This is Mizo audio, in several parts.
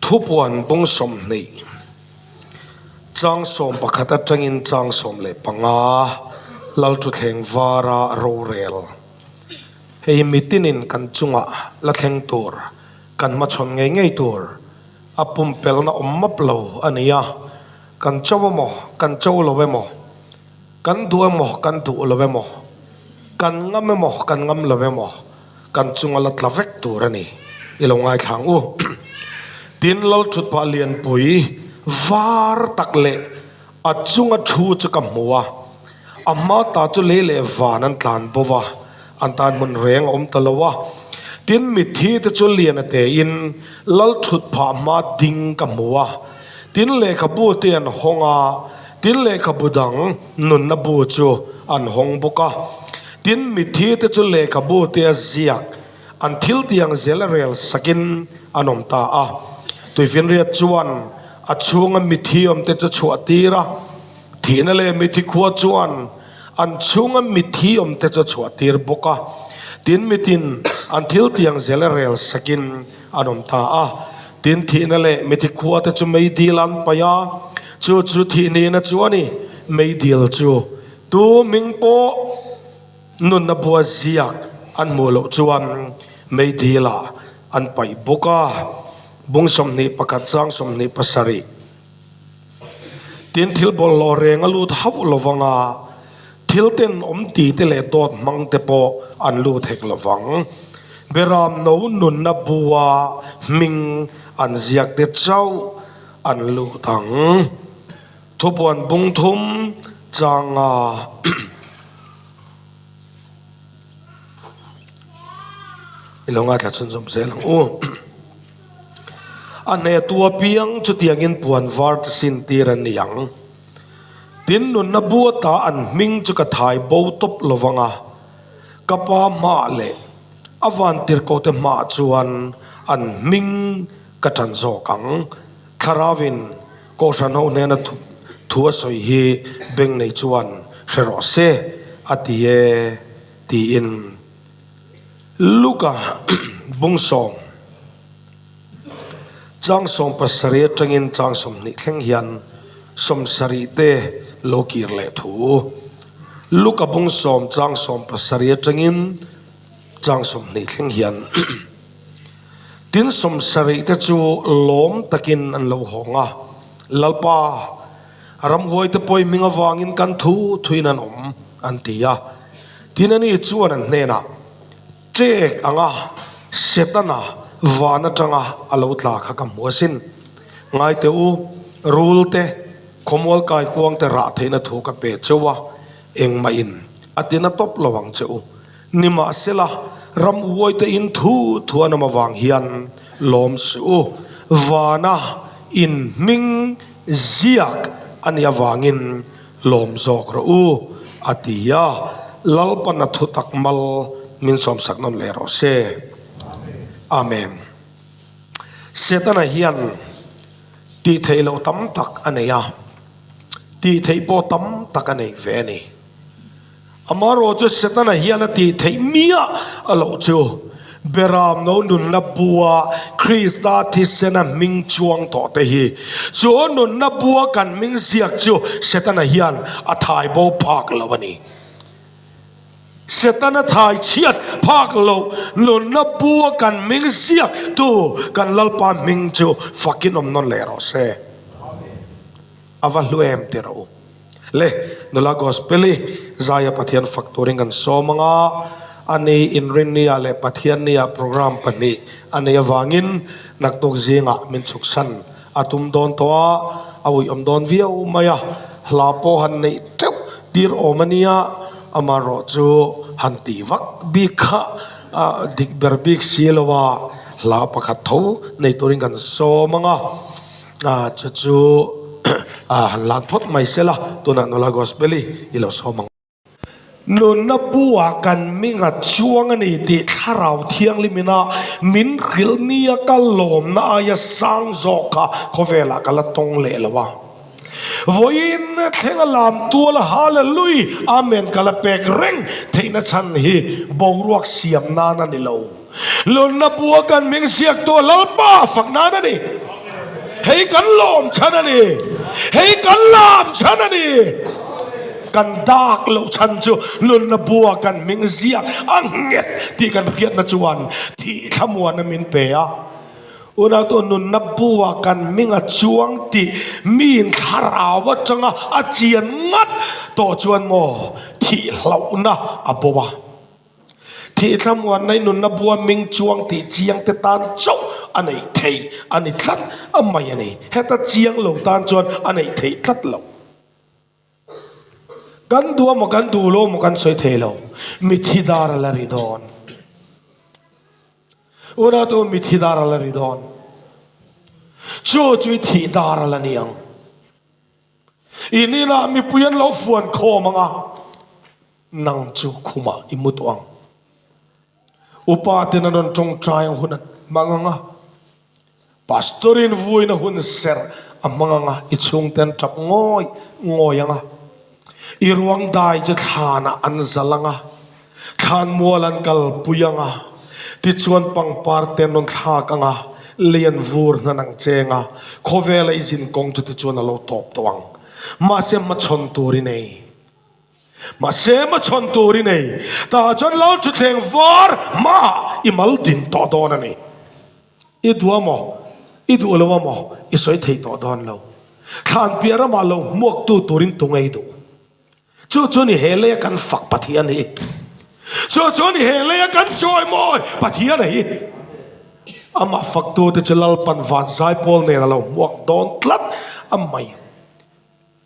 Thupuan bung 20, chang 11 atangin chang 15 Lalthutthleng vara rorel. Hei hi mitinin kan chunga la thleng tur, kan hmachhawn ngei ngei tur a pumpelhna awm map lo a ni a, kan cho emaw, kan cho lo emaw, kan duh emaw, kan duh lo emaw, kan ngam emaw, kan ngam lo emaw, kan chunga la tla vek tur a ni i lo ngaithla ang u. Tin, Lalthutphah lianpui var tak leh a chunga thu chu ka hmu a, a hma ta chu lei leh van an tlan bo va, an tan hmun reng a awm ta lo a. Tin, mitthi te chu lian a tein Lalthutphah hma ding ka hmu a, tin lehkhabu te an hawng a, tin lehkhabu dang nunna bu chu an hawng bawk a. Tin, mitthi te chu lehkhabu te a ziak, an thil tiang zel a rel sakin an awm ta a. Tuifinriat chuan a chhunga mitthi awm te chu chhuah tir a, thihna leh mitthi khua chuan an chhunga mitthi awm te chu chhuah tir bawk a. Tin, mitin an thil tiang zel a rel sakin an awm ta a. Tin, thihna leh mitthi khua te chu meidil an paih a, chu chu thihnihna chu a ni, meidil chu. Tu hming pawh nunna bua ziak an hmuh loh chuan meidilah an paih bawk a, bung 21 chang 27. Tin, thil bawlhhlawh reng a lut hauh lo vang a, thil ten awm ti te leh dawt hmang te pawh an lut hek lo vang. Beram no nunna bua hming an ziak te chauh an lut ang. Thupuan bung thum changa i lo ngaithla chhunzawm zel ang u. A hnehtu apiang chutiangin puan var te sin tir an ni ang. Tin nunna bu ata an hming chu ka thai bo tawp lo vang a, ka pa hmaah leh a vantirhkohte hmaah chuan an hming ka ṭan zawk ang. Thlarauin Kohhran ho hnena thu a sawi hi beng nei chuan hre rawh se a ti e tiin Luka bung sawm chang 70 atangin chang 20 thleng hian 70 te lo kir leh thu Luka bung sawm chang 70 atangin chang 20 thleng hian Tin 70 te chu lawm takin an lo hawng a, Lalpa, ramhuai te pawh i hming avangin kan thu thuin an awm, an ti a. Tin ani chuan an hnenah, Ṭek anga Setana van atanga a lo tla kha ka hmu asin. Ngai teh u, rul te, khawmual kaikuang te rah theihna thu ka pe cheu a, engmahin a tina tawp lo ang che u. Nimahsela, ramhuaite in thu thu an awm avang hian lawm suh u. Vana in hming ziak a nih avangin lawm zawk rawh u, a ti a. Lalpan a thu tak mal min sawmsak nawn leh rawh se. Amen. Setana hian tih theih loh tam tak a nei a, tih theih pawh tam tak a nei ve a ni. Amaherawh chu Setana hian a tih theih miah a loh chu Beram no nunna bua Krista thisena hming chuang tawh te hi. Chu nunna bua kan hming ziak chu Setana hian a thai bo phak lo a ni. Setana thai chhiat phak loh nunna bua kan hming ziak tu kan Lalpa hming chu fakin awm nawn leh rawh se. A va hlu em ti rawh u. Le, nula Gospel-i zaia Pathian fak turin kan sawm ang a, a ni Inrinnia leh Pathiannia program pahnih a nei avangin naktuk zingah min chhuksan a tum dawn tawh a, a uiawm dawn viau mai a, hla pawh han neih teuh tir awm a nia, amaherawh chu han tih vak bik kha dik ber bik si lo a, hla pakhat tho nei turin kan sawm ang a. Chu chu han lan phawt mai sela, tunah nula Gospel-i i lo sawm ang. Nunna buah kan minga chuang a ni tih Thlarau Thianghlimina min hrilh nia ka lawmna aia sang zawk kha khawvelah ka la tawng leh lo a. Vawiin thlenga lam tuala Hallelui Amen ka la pek reng theihna chhan hi boruak siam nan a ni lo. Nunna buah kan ming ziak tu Lalpa fak nan a ni. Hei kan lawm chhan a ni. Hei kan lam chhan a ni. Kan dak loh chhan chu nunna bua kan hming ziak a nghet tih kan hriatna chuan thih thlamuana min pe a. Unautu nunna bua kan hming a chuang tih miin thlarau atanga a chian ngat tawh chuan maw thih hlauhna a bo a. Thih thlamuanna i nunna bua hming chuang tih chiang te tan chauh a neih theih a ni tlat a mai a ni. Heta chiang lo tan chuan a neih theih tlat lo. Kan duh amaw kan duh lo amaw kan sawi thei lo. Mithi dar a la ri dawn. Unautu mithi dar a la ri dawn. Chu chu i thih dar a la ni ang. In inah mipui an lo fuan khawm ang a, nang chu khumah i mu tawh ang. Upa ten an rawn tawngtai ang hun an hmang ang a, Pastor in vuina hun serh a hmang ang a, i chhungte an tap ngawih ngawih ang a, i ruang dai chu thlanah an zal ang a, thlan mual an kalpui ang a, tichuan pangpar te an rawn thlak ang a, lei an vur hnan ang cheng a, khawvela i zin kawng chu tichuan a lo tawp tawh ang. Mahse hmachhawn tur i nei. Mahse hmachhawn tur i nei. Tah chuan Lal Thuthleng var hmaah i mal din tawh dawn a ni. I duh a maw? I duh lo a maw? I sawi thei tawh dawn lo. Thlan piah ramah lo hmuaktu turin tu ngei duh. Chu chu ni he leia kan fak Pathian hi. Chu chu ni he leia kan chawimawi Pathian hi. Amah faktute chu Lalpan van zaipawl nen a lo hmuak dawn tlat a mai.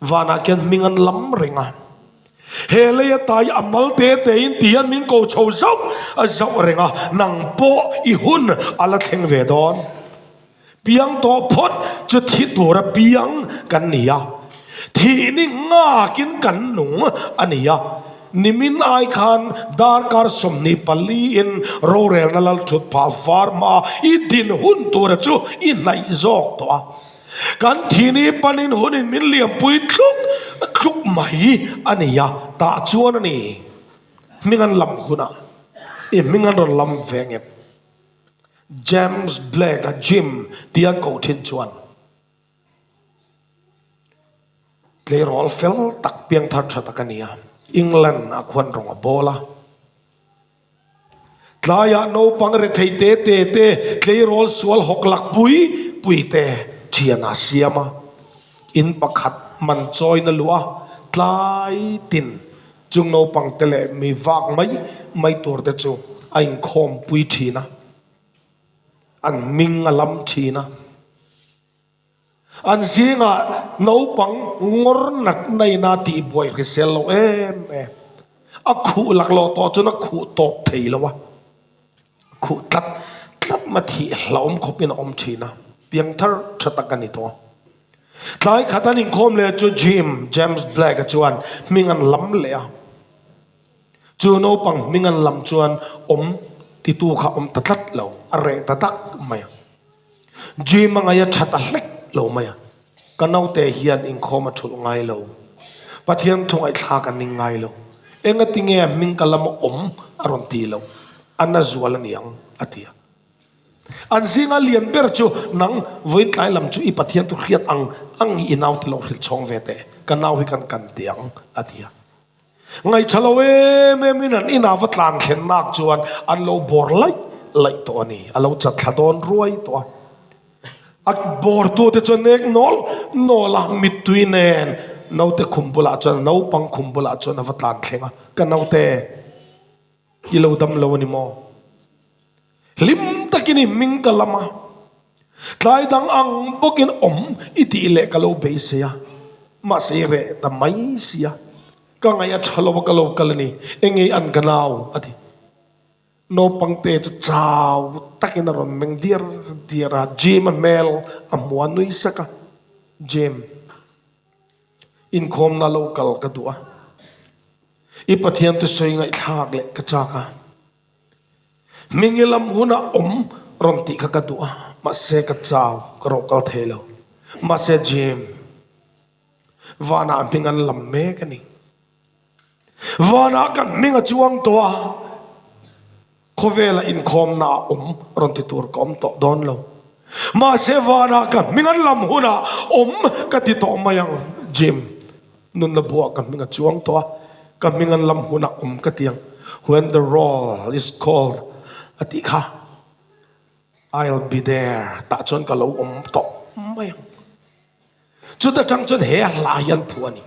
Vanah khian hming an lam reng a. He lei atai a mal te tein ti hian min ko chho zauh a zauh reng a, nang pawh i hun a la thleng ve dawn. Piang tawh phawt chu thi tura piang kan ni a, thih ni nghakin kan nung a ni a. Nimin ai khan darkar 24 in rorelna lal thut phah var hma i din hun tura chu i hnaih zawk tawh a. Kan thini panin hunin min liampui tluk tluk mai a ni a, tah chuan a ni. Hming an lam hunah i hming an rawn lam ve ngem. James Blake a Jim tih an koh thin chuan tleirawl fel tak piangthar tha tak a ni a, England ah khuan rawng a bawl a. Tlaiah naupang rethei te te te tleirawl sual hawk lak pui pui te thian a siam a, in pakhat man chawina luh a tlai tin chung naupang te leh mi vak mai mai tur te chu a inkhawm pui thin a, an hming a lam thin a. An zingah naupang ngawr nat naina tihbuai hrisel lo em em. A khuh laklawh tawh chuan a khuh tawp thei lo a, a khuh tlat tlat ma thih hlauhawm khawpin a awm thin a, piangthar tha tak a ni tawh a. Tlai khat an inkhawm leh chu Jim, James Black-a chuan hming an lam leh a. Chu naupang hming an lam chuan awm titu kha awm ta tlat lo, a reh ta dak mai a. Jim a ngaih a tha ta hlek lo mai a, ka naute hian inkhawm a thulh ngai lo, Pathian thu ngaihthlak a ning ngai lo, engati nge a hming ka lam a awm a rawn ti lo, a na zual a niang a ti a. An zinga lian ber chu nang vawitlai lam chu i Pathian thu hriat ang ang hi i naute lo hrilh chhawng ve teh, ka nau hi kan kan ti ang a ti a. Ngaihṭha lo em em in an inah va tlan thlen nak chuan an lo bawr laih laih tawh a ni. A lo chat thla dawn ruai tawh a. A bawrtute chuan nek nawl nawl a, mittui nen naute khum bulah chuan, naupang khum bulah chuan a va tlan thleng a, Ka naute, i lo dam lo a ni maw? Hlim takin i hming ka lam a, tlai dang ang bawkin awm i tih leh ka lo beisei a, mahse i reh ta mai sia, ka ngaih a tha lo a ka lo kal a ni, engei an ka nau a ti. Naupang te chu chau takin a rawn meng diar diar a, Jim a hmel a hmu a nui sak a, Jim, inkhawmna lo kal ka duh a, i Pathian thusawi ngaihthlak leh ka chak a. Hmingi lam hunah awm rawn tih kha ka duh a, mahse ka chau, ka rawh kal thei lo. Mahse Jim, vanah hming an lam mek a ni. Vanah kan hming a chuang tawh a, khawvela inkhawmna ah awm rawn ti tur ka awm tawh dawn lo. Mahse vanah ka hming an lam hunah awm ka ti tawh mai ang Jim. Nunna buah ka hming a chuang tawh a, ka hming an lam hunah awm ka ti ang. When the roll is called a tih kha I'll be there tah chuan ka lo awm tawh mai ang. Chuta tang chuan he hla hi an phuah a ni.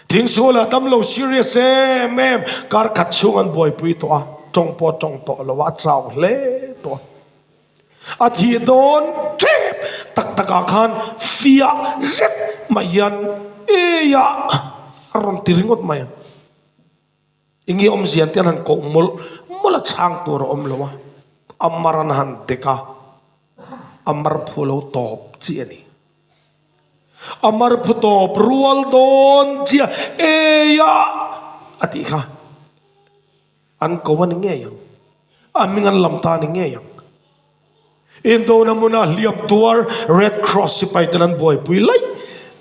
Thingsualah dam lo serious em em kar khat chhung an buaipui tawh a, tawng pawh a tawng tawh lo a, a chau hle tawh a. A thih dawn tep tak takah khan fiah zet mai hian eiah a rawn ti ringawt mai a. Enge awmzia te an han koh mawlh mawlh a chhang tur a awm lo a, a mar an han dek a, a mar phu lo tawp chi a ni. A mar phu tawp rual dawn chiah eiah a tih kha an ko a ni ngei ang, a hming an lam ta a ni ngei ang. Indona hmuna hliam tuar Red Cross sipai ten an buaipui laih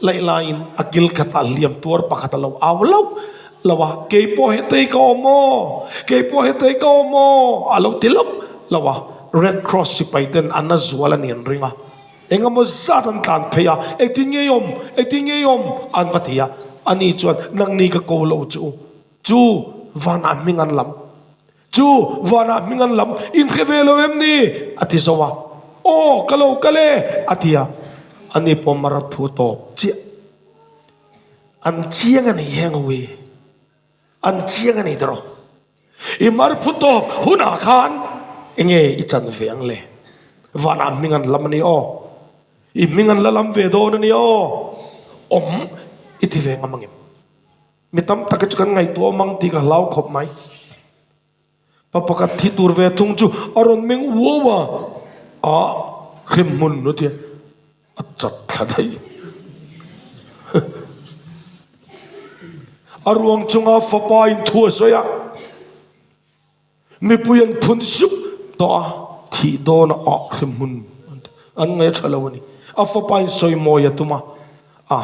laih laiin a kil khatah hliam tuar pakhat a lo au lauh lauh a, Kei pawh hetei ka awm aw, kei pawh hetei ka awm aw a lo ti lauh lauh a, Red Cross sipai ten an na zual a ni an ring a, engemaw zat an tlan phei a, Engtin nge i awm, engtin nge i awm an va ti a, ani chuan nangni ka ko lo chu chu vanah hming an lam. Chu vanah hming an lam inhre ve lo em ni? a ti zo a. Aw, ka lo kal e, a ti a. Ani pawh mar a phu tawp chiah. An chiang a ni heng ho hi. An chiang a ni tawh. I mar phu tawp hunah khan enge i chan ve ang le? Vanah hming an lam a ni aw. I hming an la lam ve dawn a ni aw. Awm i ti ve ngam angem? Mi tam tak hi chu kan ngaihtuah awm ang tih ka hlau khawp mai. Pa pakhat thi tur ve thung chu a rawn meng uau a, a hrem hmun nu tia a chat thla daih. A ruang chunga fapa in thu a sawi a. Mipui an phun sup tawh a, thih dawn a ah hrem hmun an ngaih a tha lo a ni. A fapa in sawi mawi a tum a, a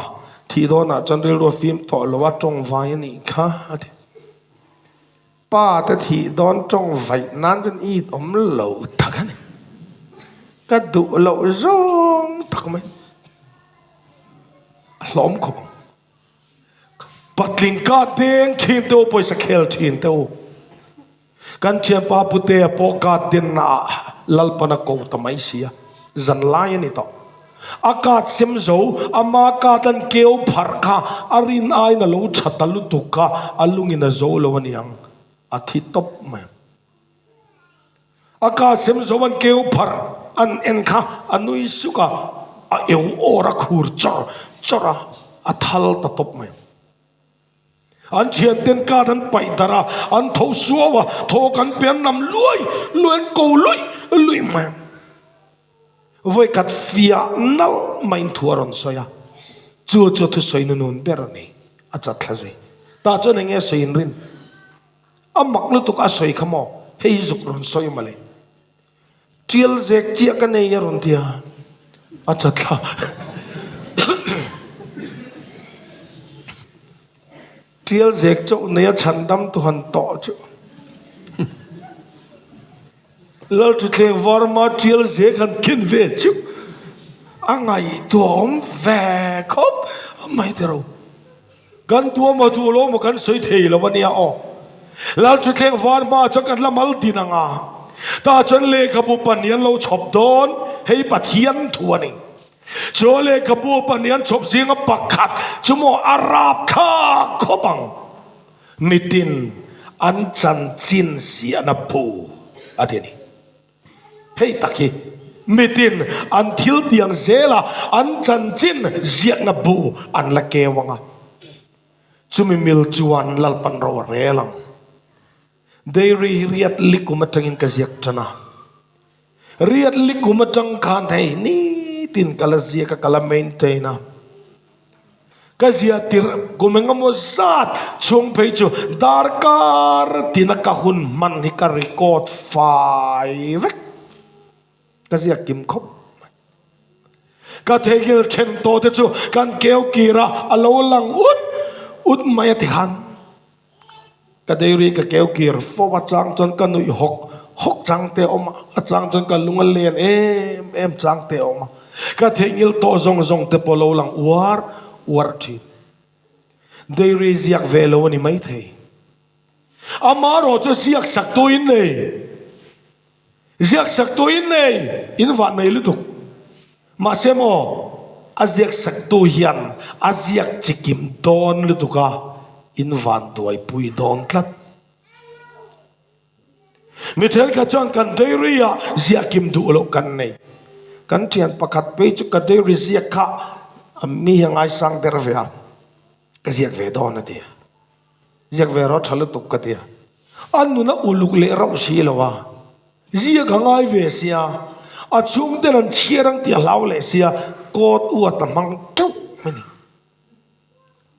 thih dawnah chuan rilru a fim tawh lo a, tawng vai a nih kha a ti. Pa te thih dawn tawng vaih nan chuan i awm lo tak a ni. Ka duh loh zawng tak mai a hlawm khawp ang. Patling ka deng thin te u, pawisa khel thin te u. Kan thianpa Putea pawh ka denna ah Lalpana ko ta mai sia, zan lai a ni tawh. A kat sem zo, ama kat an keu pharh kha a rin aiin a lo tha ta lutuk kha a lungin a zo lo a niang, a thi tawp mai. A ka sem zo an keu pharh an en kha a nui suk a, a eu awr a khur chawr chawr a, a thal ta tawp mai. An thian ten card an paih darh a, an tho suau a, thaw kan pe an nam luai luai an ko luih luih mai. Vawikhat fiah nalh maiin thu a rawn sawi a, chu chu thusawi nunun ber a ni, a chat thla zui. Tah chuan eng nge sawi inrin? A mak lutuk a sawi kha maw? Hei hi zuk rawn sawi mawle. Tial zek chiah ka nei a rawn ti a, a chat thla. Tial zek chauh nei a chhan dam tu han tawh chu. Lal thuthleng varma tial zek han khin ve chu a ngaihtuahawm ve khawp mai tiro. Kan duh amaw duh lo amaw kan sawi thei lo a nia aw. Lal thuthleng var hmaah chuan kan la mal din ang a, tah chuan lehkhabu pahnih an lo chhawp dawn, hei Pathian thu a ni. Chu lehkhabu pahnih an chhawp zinga pakhat chu maw a rapthlak khawp ang. Mitin an chanchin ziahna bu a ti a ni. Hei tak hi mitin an thil tiang zela an chanchin ziakna bu an la keu ang a, chumi mil chuan Lalpan ro a rel ang. Dairy hi riat likum atangin ka ziak tan a, riat likum atang khan hei nitin ka la ziak a, ka la maintain a. Ka zia tirh kum engemaw zat chhung phei chu darkar tina ka hun hman hi ka record fai vek. Ka zia kim khawp mai. Ka theihngil then tawh te chu kan keu kir a, a lo lang ut ut mai a ti khan. Ka diary ka keu kir fo a chang chuan ka nuih hawk. hawk chang te a awm a, a chang chuan ka lung a len em em chang te a awm a, ka theihnghilh tawh zawng zawng te pawh lo lang uar uar thin. Dairy ziak ve lo a ni maithei. Amaherawh chu ziak sak tu in nei, ziak sak tu in nei, in vah nei lutuk. Mahse maw, a ziak sak tu hian a ziak chikim dawn lutuk a, in van duaipui dawn tlat. Mi thenkhat chuan kan diary ah ziah kim duh loh kan nei. Kan thian pakhat phei chu ka diary ziak kha a mi hi a ngaisang der ve a, ka ziak ve dawn a ti a. Ziak ve rawh tha lutuk ka ti a. A nun a uluk leh rauh si lo a, ziak a ngai ve sia, a chhungten an chhiar ang tih a hlau leh sia, kawt uat a hmang teuh mai ni.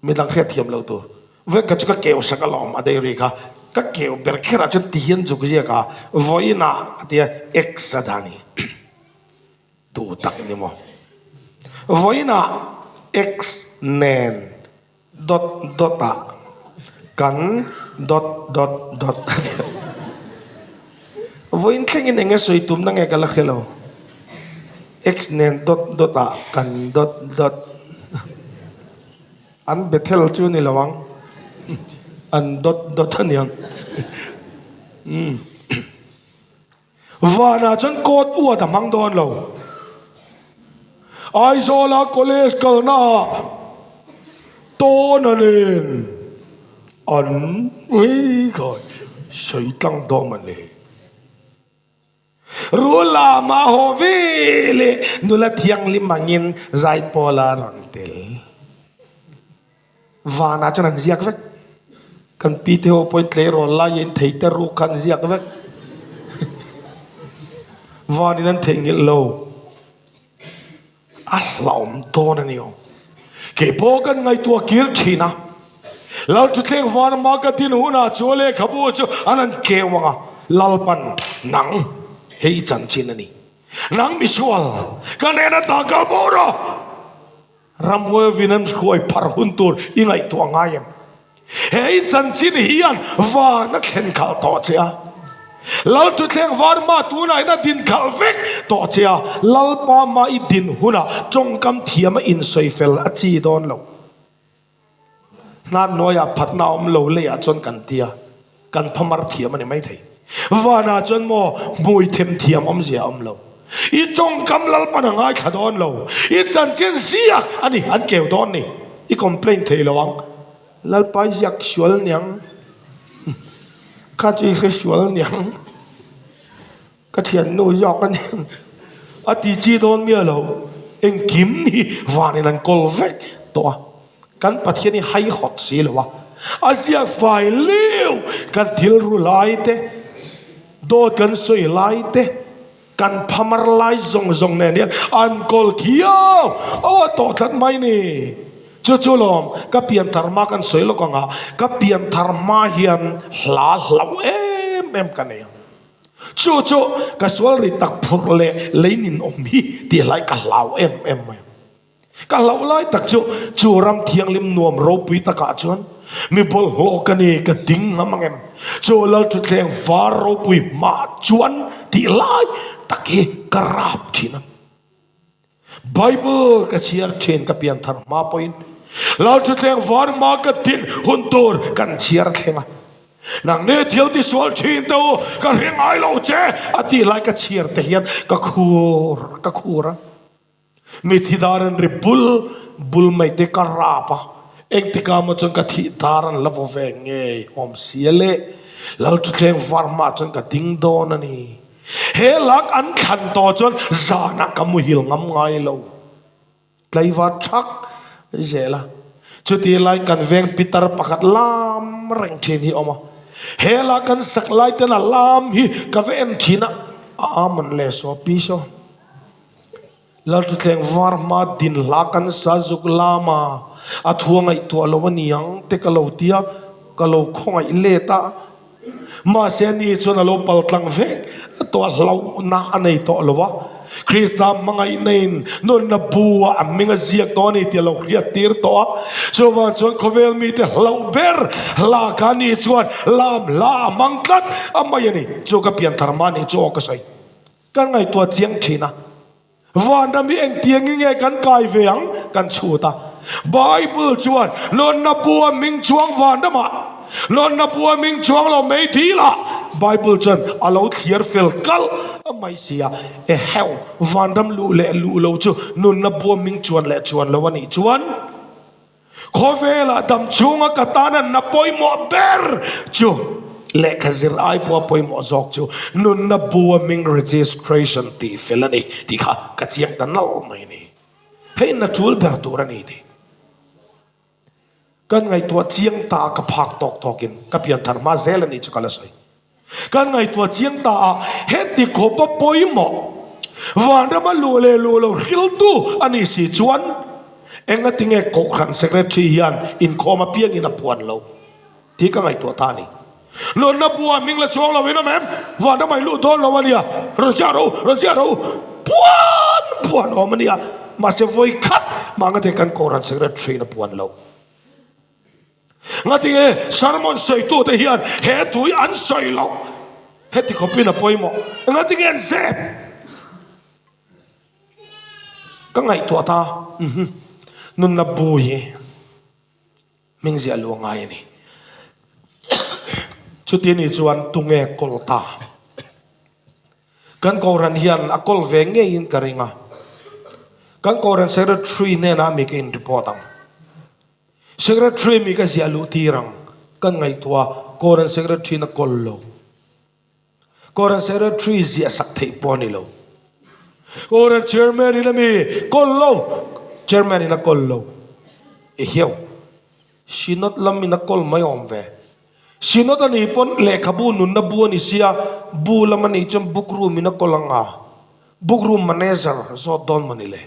Midang hriat thiam lo tur. Vek ka chu ka keu sak alawm a dairy kha. Ka keu ber kher ah chuan ti hian zuk ziak a, vawiin ah a tia X a dah ni. Duh tak ni maw. Vawiin ah X nen dot dot ah kan dot dot dot a tia. Vawiin thlengin eng nge sawi tumna nge ka la hre lo. X nen dot dot ah kan dot dot. An Bethel chu ni lo ang. An dot dot a niang. Umm. Vanah chuan coat uat a hmang dawn lo. Aizawla college kalna ah tawn a nen an ui khai sawi tlang dawm a ni. Rulama haw ve leh nula thianghlim angin Zaipawla rawn tel. Vanah chuan an ziak vek. Kan pi te ho pawhin tleirawl laiin thei te ruk kha an ziak vek. Vanin an theihnghilh lo. A hlauhawm dawn a ni aw. Kei pawh kan ngaihtuah kir thin a. Lalthutthleng vanama ka din hunah chu lehkhabu chu an han keu ang a, Lalpan nang hei i chanchin a ni. Nang misual, ka hnena ta kal bo rawh. Ramhuai vin an hruai phar hun tur i ngaihtuah ngai em? He i chanchin hian van a thlen khalh tawh che a. Lalthuthleng varma tunah hian a din khalh vek tawh che a. Lalpa mah i din hunah tawngkam thiam a insawi fel a chi dawn lo. Hnar hnuaiah phatna a awm lo leiah chuan kan tia, kan phamar thiam a ni maithei. Vanah chuan maw hmui them thiam awmzia a awm lo. I tawngkam Lalpan a ngaithla dawn lo. I chanchin ziak a ni, an keu dawn ni. I complain thei lo ang. Lalpa i ziak sual niang. Kha chu i hre sual niang. Ka thiannu zawk a ni. A ti chi dawn miah lo. Engkim hi vanin an kawl vek tawh a. Kan Pathian hi haihawt si lo a. A ziak fai leu kan thil ru lai te, dawt kan sawi lai te, kan phamar lai zawng zawng nen hian an kawl khiau aw a tawh tlat mai ni. Chu chu lawm ka pianthar hma kan sawi lawk ang a, ka pianthar hma hian hla hlauh em em ka nei ang. Chu chu ka sual ri tak phurh leh lei nin awm hi tih hlai ka hlau em em mai. Ka hlauh lai tak chu chu ram thianghlim nuam ropui takah chuan mi bawlhhlawh ka ni ka ding ngam ang em? Chu Lalthuthleng var ropui hmah chuan tih lai tak hi ka rap thin a. Bible ka chhiar thin ka pian thar hma pawhin Lalthuthleng var hma ka din hun tur kan chhiar thleng a. Nang ne thil ti sual thin te u ka hre ngai lo che a tih lai ka chhiar te hian ka khur ka khur a. Mithi dar an ri bul bul mai te ka rap a, engtikah maw chuan ka thih dar an la vaw ve ngei awm sia le Lalthuthleng var hmaah chuan ka ding dawn a ni. He lak an thlan tawh chuan zanah ka muhil ngam ngai lo. Tlaiva thak zel a, chuti lai kan veng pitar pakhat lam reng thin hi a awm a, he la kan sak lai ten a lam hi ka va en thin a, a am an le saw pi saw. Lalthuthleng var hma din hla kan sa zuk lam a, a thu a ngaihtuah lo a ni ang te ka lo ti a, ka lo khawngaih let a. Mahse ani chuan a lo pal tlang vek tawh a, hlauhna a nei tawh lo a. Krista hmangaihna in nunna bu ah a hming a ziak tawh a ni tih a lo hriat tir tawh a. Chuvang chuan khawvel mite hlauh ber hla kha ani chuan lam hla a hmang tlat a mai a ni. Chu ka pianthar hma nih chu aw ka sawi. Kan ngaihtuah chiang thin a. Vanram hi engtiangin nge kan kai ve ang? Kan chhut a. Bible chuan Nunna bua hming chuang vanramah, nunna bua hming chuang lo mei thilah Bible chuan a lo thliar fel kalh mai si a. Eheu, vanram luh leh luh lo chu nunna bua hming chuan leh chuan lo a nih chuan Khawvelah dam chhunga ka tana na pawimawh ber chu lehkha zir ai pawha pawimawh zawk chu nunna bua hming registration tih fel a ni tih kha ka chiang ta nalh mai ni. Hei na tul ber tur a ni tih kan ngaihtuah chiang ta a ka phak tawk tawkin ka pianthar hma zel a nih chu ka la sawi. Kan ngaihtuah chiang ta a, heti khawpa pawimawh vanrama luh leh luh lo hriltu a nih si chuan engati nge Kohhran Secretary hian inkhawm apiangin a puan lo tih ka ngaihtuah ta a ni. Nunna bua hming la chuang lo in awm em? Vanrama i luh dawn lo a nia, rawn ziah rawh u, rawn ziah rawh u, puan puan awm a nia, mahse vawi khat mah ngate kan Kohhran Secretary in a puan lo. Ngatinge sermon sawitute hian he tui an sawi loh? Heti khawpin a pawimawh. Ngatinge an zep? Ka ngaihtuah ta, mhm, nunna bu hi hming ziah luh a ngai a ni. Chuti ni chuan tunge kawl ta? Kan Kohhran hian a kawl ve ngeiin ka ring a. Kan Kohhran Secretary hnenah mi ka in report ang. Secretary mi ka ziah luh tir ang kan ngaihtuah a, Kohhran Secretary na kawl lo. Kohhran Secretary ziah sak theih pawh a ni lo. Kohhran Chairman in a mi kawl lo, Chairman in a kawl lo. Ehiau, Synod lam in a kawl mai awm ve. Synod a nih pawn lehkhabu nunna bu a ni sia, bu lam a nih chuan book room in a kawl ang a, book room manager zawt dawn maw ni le.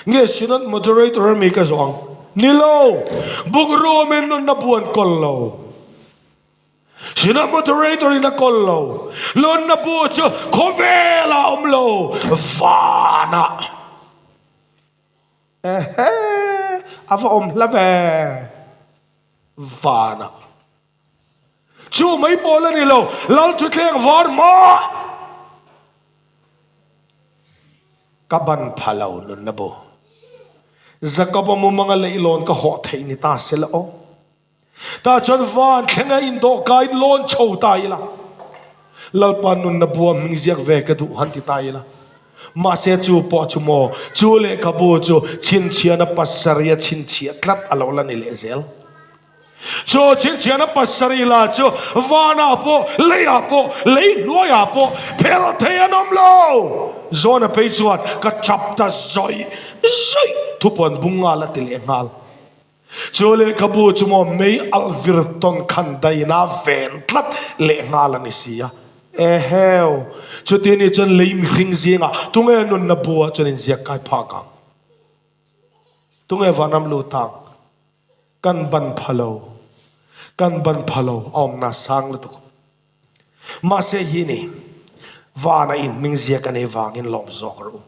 Nge Synod Moderator a mi ka zawh ang? Ni lo! Book room in nunna bu an kawl lo. Synod Moderator in a kawl lo. Nunna bu chu khawvel ah awm lo, van ah. Ehe! A va awm hla ve. Van ah. Chu mai pawl a ni lo, Lal Thuthleng var mah ka ban pha lo nunna bu. Jakob-a mumanga leihlawn ka hawh theih ni ta se la aw. Tah chuan van thlenga indawhkai lawn chho ta ila, Lalpa nunna bua hming ziak ve ka duh han ti ta ila. Mahse chu pawh chu maw, chu lehkhabu chu chhinchhiahna pasarih a chhinchhiah tlat a lo la ni lehzel. Chu chhinchhiahna pasarih la chu vanah pawh, leiah pawh, lei hnuaiah pawh phel thei an awm lo. Zawna phei chuan ka chap ta zawih zawih thupuan bung nghal a ti leh nghal. Chu lehkhabu chu maw mei alh vir tawn khan daina ven tlat leh nghal a ni si a. Eheu! Chuti ni chuan lei mihring zingah tunge nunna buah chuan inziak kai phak ang? Tunge vanram lut ang? Kan ban pha lo, kan ban pha lo, a awmna sang lutuk. Mahse hi ni, vana in hming ziak a nei vangin lawm zawk rawh u.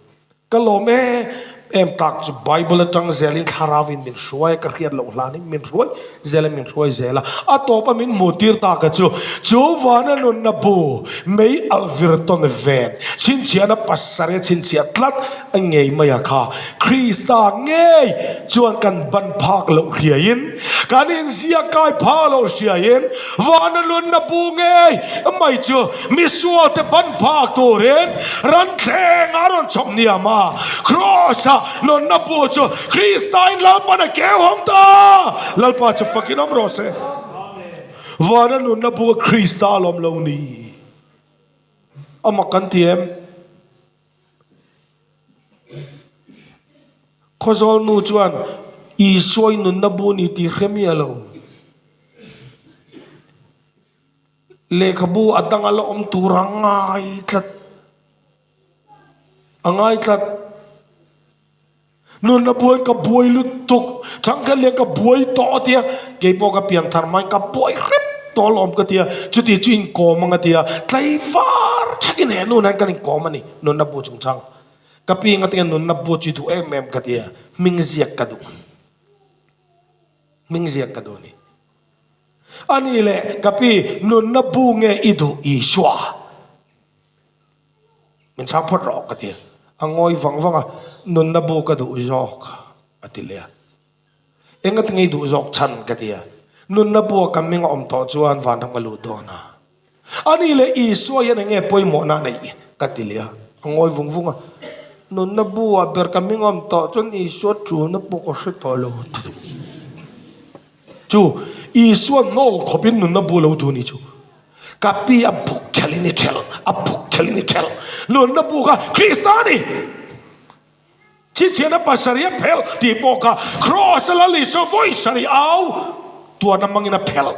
Ka lawm em em tak chu Bible atang zelin thlarau in min hruai a, ka hriat loh hlanin min hruai zel a, min hruai zel a. A tawp a min hmuh tir tak a chu, chu vana nunna bu mei alh vir tawn ven, chhinchhiahna pasarih a chhinchhiah tlat a ngei mai a kha. Krista ngei chuan kan ban phak loh hriaiin, kan inziak kai phak loh hriaiin, vana nunna bu ngei mai chu misualte ban phak turin ranthleng a rawn chhawp hniam a. Kraws-a nunna bu chu Kristain Lalpan a keu hawng ta! Lalpa chu fakin awm rawh se. Vana nunna bu a Krista lawm lo ni. A mak kan ti em? Khawzawl nu chuan Isua i nunna bu ni tih hre miah lo. Lehkhabu a dang a la awm tur a ngai tlat. A ngai tlat. Nunna buai ka buai lutuk, thangkhat lian ka buai tawh a tia, keipawh ka pianthar hmain ka buai hrep. tawh alawm ka tia, chuti chu inkawm ang a tia, tlaivar thakin he nu hian kan inkawm a ni, nunna bu chungchang. Ka pi nga tinge nunna bu chu i duh em em ka tia, hming ziak ka duh. Hming ziak ka duh a ni. A nih leh ka pi, nunna bu nge i duh Isua? Min chhang phawt rawh ka ti. A ngawi vang vang a, nunna bu ka duh zawk a ti leh a. Engati nge i duh zawk chhan ka ti a. Nunna bu a ka hming a awm tawh chuan vanram ka lut dawn a. A nih leh Isua hian enge pawimawhna a neih ka ti leh a. A ngawi vung vung a, nunna bu ah ber ka hming a awm tawh chuan Isua tulna pawh ka hre tawh lo a ti duh. Chu Isua nawl khawpin nunna bu lo duh a ni chu. Ka pi a buk thelh in i thelh, a buk thelh in i thelh. Nunna bu kha Krista a ni. Chhinchhiahna pasarih a phelh tih pawh kha Kraws a Lal Isua vawi sarih au tuarna hmangin a phelh.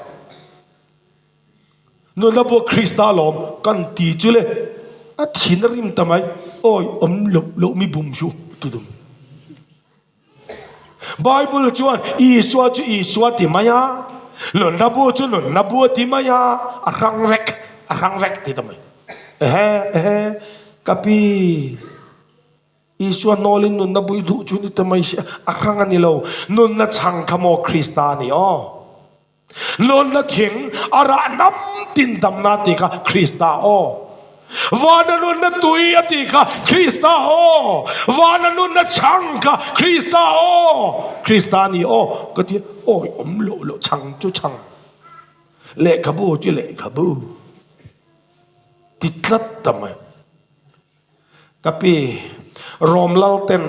Nunna bu Krista alawm kan ti chu le a thin a rim ta mai. Awi awm loh loh mi bum chu tudum. Bible chuan Isua chu Isua ti mai a, nunna bu chu nunna bu a ti mai a, a hrang vek, a hrang vek ti ta mai. Ehe, ehe, ka pi, Isua nawlin nunna bu i duh chu ni ta mai si a, a hrang a ni lo, nunna chhang kha maw Krista a ni aw. Lawnna thing a rah nam tin damna tih kha Krista aw. Vana nunna tui a tih kha Krista aw. Vana nunna chhang kha Krista aw. Krista ni aw ka ti awi awm loh loh chhang chu chhang lehkhabu chu lehkhabu ti tlat ta mai. Ka pi, Rom Lalten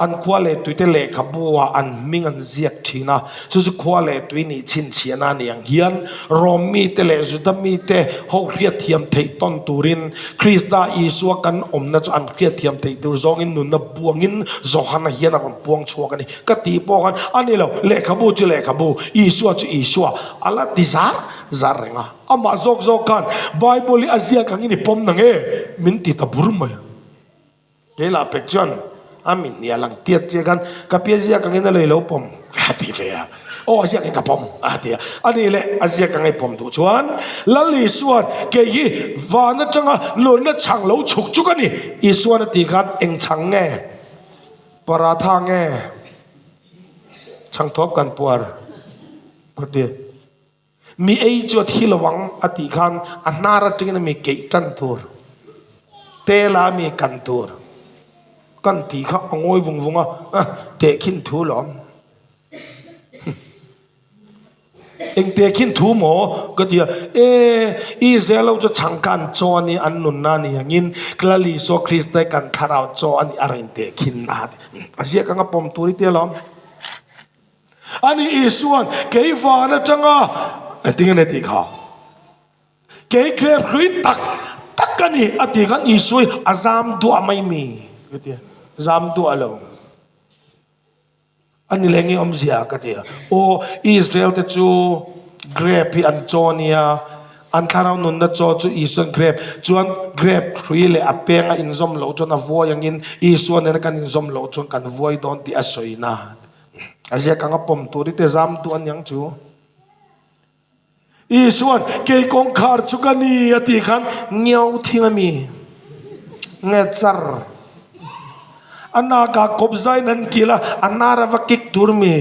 an khua leh tuite lehkhabu ah an hming an ziak thin a, chu chu khua leh tui nih chhinchhiahna a nih ang hian Rom mite leh Juda mite ho hriatthiam theih tawn turin Krista Isua kan awmna chu an hriatthiam theih tur zawngin nunna buangin Johana hian a rawn puang chhuak a ni. Ka tih pawh khan a ni lo, lehkhabu chu lehkhabu, Isua chu Isua a la ti zar zar reng a. Amah zawk zawk khan Bible hi a ziak angin i pawm na nge? Min ti ta bur mai a. Kei lah pek chuan a min hnial ang tiat chiah khan ka pi a ziak angin a lei lo pawm a ti ve a. Aw a ziak in ka pawm a ti a. A nih leh a ziak ang i pawm duh chuan Lal Isuan kei hi van atanga nunna chhang lo chhuk chuk a ni. Isuan a tih khan eng chhang nge? Paratha nge? Chhangthawp kan puar ka ti. Mi ei chu a thi lo ang a tih khan a hnar atangin a mi keih tan tur, tela a mi kan tur kan tih kha a ngawi vung vung a, tehkhin thu lawm. Eng tehkhin thu maw ka ti a, e Israel ho chu chhangkan chaw a ni an nunna a ni angin Lal Isua Krista hi kan thlarau chaw a ni a rawn tehkhin na a ti. A ziak anga pawm tur i tia lawm. Ani Isuan, Kei van atanga engtin nge tih kha? Kei grep hlui tak tak a ni a tih khan Isua hi a zam duah mai mi ka ti a, zam duah lo. A ni leh nge awmzia ka ti a, aw Israel te chu grep hi an chaw nia, an thlarau nunna chaw chu Isuan grep chuan grep hrui leh a peng a inzawm loh chuan a vuai angin Isua nena kan inzawm loh chuan kan vuai dawn tih a sawina. A ziak anga pawm tur i te zam duh aniang chu. Isuan, Kei kawngkhar chu ka ni a tih khan ngiau thing a mi nge char. A nakah kawp zain an kil a, a nar a va kik tur mi.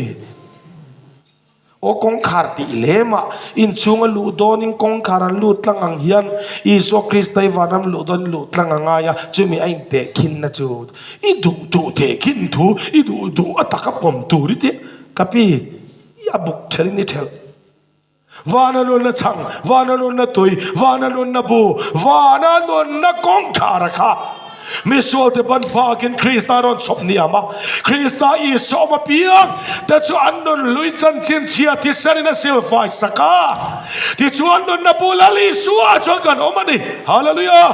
Aw kawngkhar tih lem ah inchhung a luh dawn in kawngkhar an lut tlang ang hian Isua Krista i vanram luh dawn in luh tlang a ngai a, chumi a intehkhin na chu i duh duh tehkhin thu i duh duh a taka pawm tur i ti ka pi i a buk thelh in i thelh. Vana nunna chhang, vana nunna tui, vana nunna bu, vana nunna kawngkhar a kha. Misualte ban phakin Krista rawn chhawp hniam a, Krista Isua awm apiang te chu an nun hlui chanchin chhia thisenin a silfai sak a, tichuan nunna bu Lal Isua chuan kan awm a ni. Hallelujah!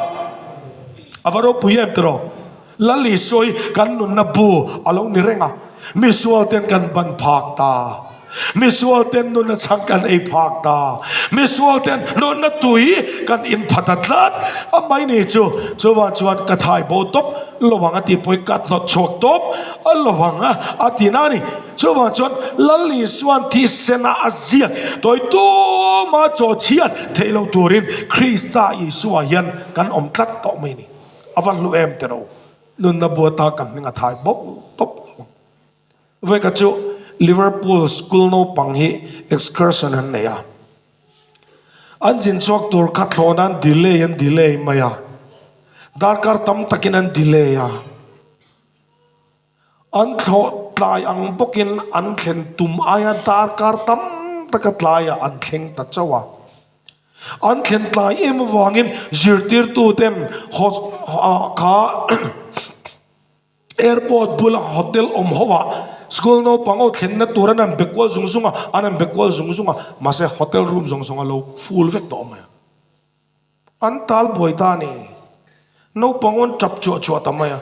A va ropui em tiraw? Lal Isua hi kan nunna bu a lo ni reng a, misualten kan ban phak ta. Misual ten nunna chhang kan ei phak ta. Misual ten nunna tui kan in pha ta tlat a mai ni chu. Chuvang chuan ka thai bo tawp lo ang a tih pawhin ka hnawt chhuak tawp a lo ang a a ti na a ni. Chuvang chuan Lal Isuan thisena a ziak tawi tuma chaw chhiat theih loh turin Krista Isua hian kan awm tlat tawh mai ni. A va hlu em tiraw? Nunna buata ka hming a thai bo tawp lo. Vawikhat chu Liverpool school naupang hi excursion an nei a. An zin chhuak tur kha thlawn an delay an delay mai a. Darkar tam takin an delay a. An thlawh tlai ang bawkin an thlen tum aia darkar tam taka tlaiah an thleng ta chauh a. An thlen tlai em avangin zirtirtuten kha Airport bula hotel awm ho ah school naupang ho thlenna tur an han be kual zung zung a, an han be kual zung zung a, mahse hotel room zawng zawng a lo full vek tawh mai a. An tal buai ta a ni. Naupang ho an tap chhuah chhuah ta mai a.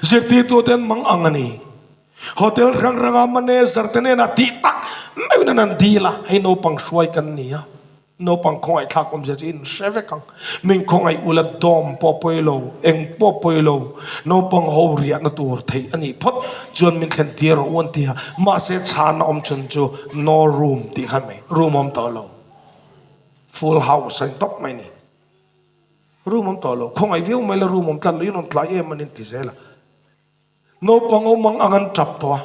Zirtirtu te an mang ang a ni. Hotel hrang hranga manager te hnenah tih tak meuhin an han dil a, hei naupang hruai kan ni a. Naupang khawngaihthlak awmzia chu in hre vek ang. Min khawngaih ula dawm pawh pawi lo, eng pawh pawi lo, naupang ho riahna tur theih a nih phawt chuan min thlen tir rawh u an ti a. Mahse chhana awm chhun chu no room tih kha mai, room awm tawh lo. Full house a ni tawp mai ni. Room awm tawh lo, khawngaih viau mai la room awm tlat lo, in rawn tlai em a ni an ti zel a. Naupang awm ang ang an tap tawh a,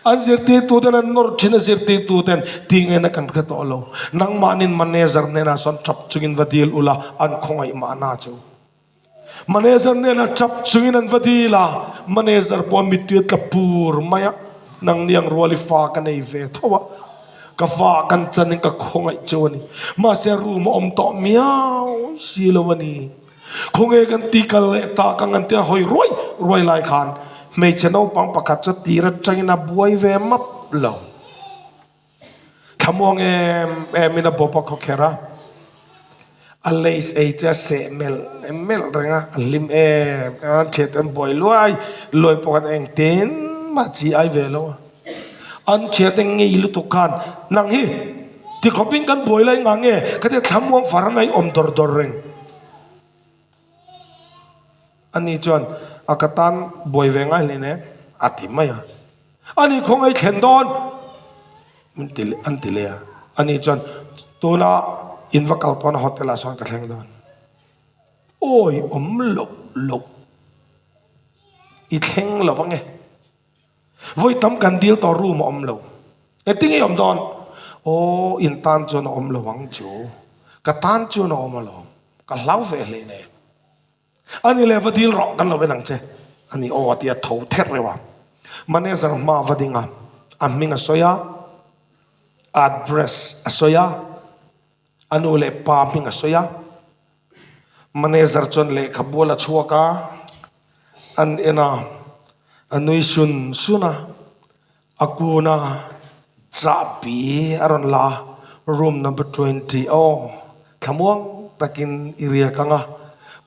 an zirtirtuten an nawr thin a, zirtirtuten tingaina kan hre tawh lo. Nangmahnin manager hnenah sawn tap chungin va dil ula, an khawngaih mahna chu. Manager hnenah tap chungin an va dil a, manager pawh mittui a tla pur mai a, nangni ang ruali fa ka nei ve tho a, ka fa kan chanin ka khawngaih chu a ni. Mahse room a awm tawh miau si lo a ni. Khawnge kan ti kal leh ta ka ngan tia hawi ruai ruai lai khan hmeichhe naupang pakhat chu tir atangin a buai ve map lo. Thlamuang em em in a bawp a khawkherh a, a lace ei chu a seh melh melh reng a, a hlim em em a, an thiante an buai luai luai pawh khan engtin mah chi ai ve lo a. An thiante ngei lutuk khan nang hi tikhawpin kan buai lai ngah nge ka tia thlamuang far an awm dawr dawr reng. Ani chuan, A ka tan buai ve ngai hle nen, a ti mai a. Ani khawngaih thlen dawn? Min ti leh, an ti leh a. Ani chuan, Tuna in va kal tawhna hotel ah sawn ka thleng dawn. Awi awm loh loh, i thleng lo ange. Vawi tam kan dil tawh room a awm lo. Engtin nge awm dawn? Aw, in tan chuan a awm lo ang chu. Ka tan chuan a awm alawm. Ka hlau ve hle nen. Ani le va dil rawh kan lo en ang che. Ani aw a ti a tho ther reuh a. Manager hma va ding a, a hming a sawi a, address a sawi a, a nu leh pa hming a sawi a. Manager chuan lehkhabu a la chhuak a, an en a, a nui sun sun a, a kun a, chahpi a rawn la a, room number 20 aw, thlamuang takin i riak ang a,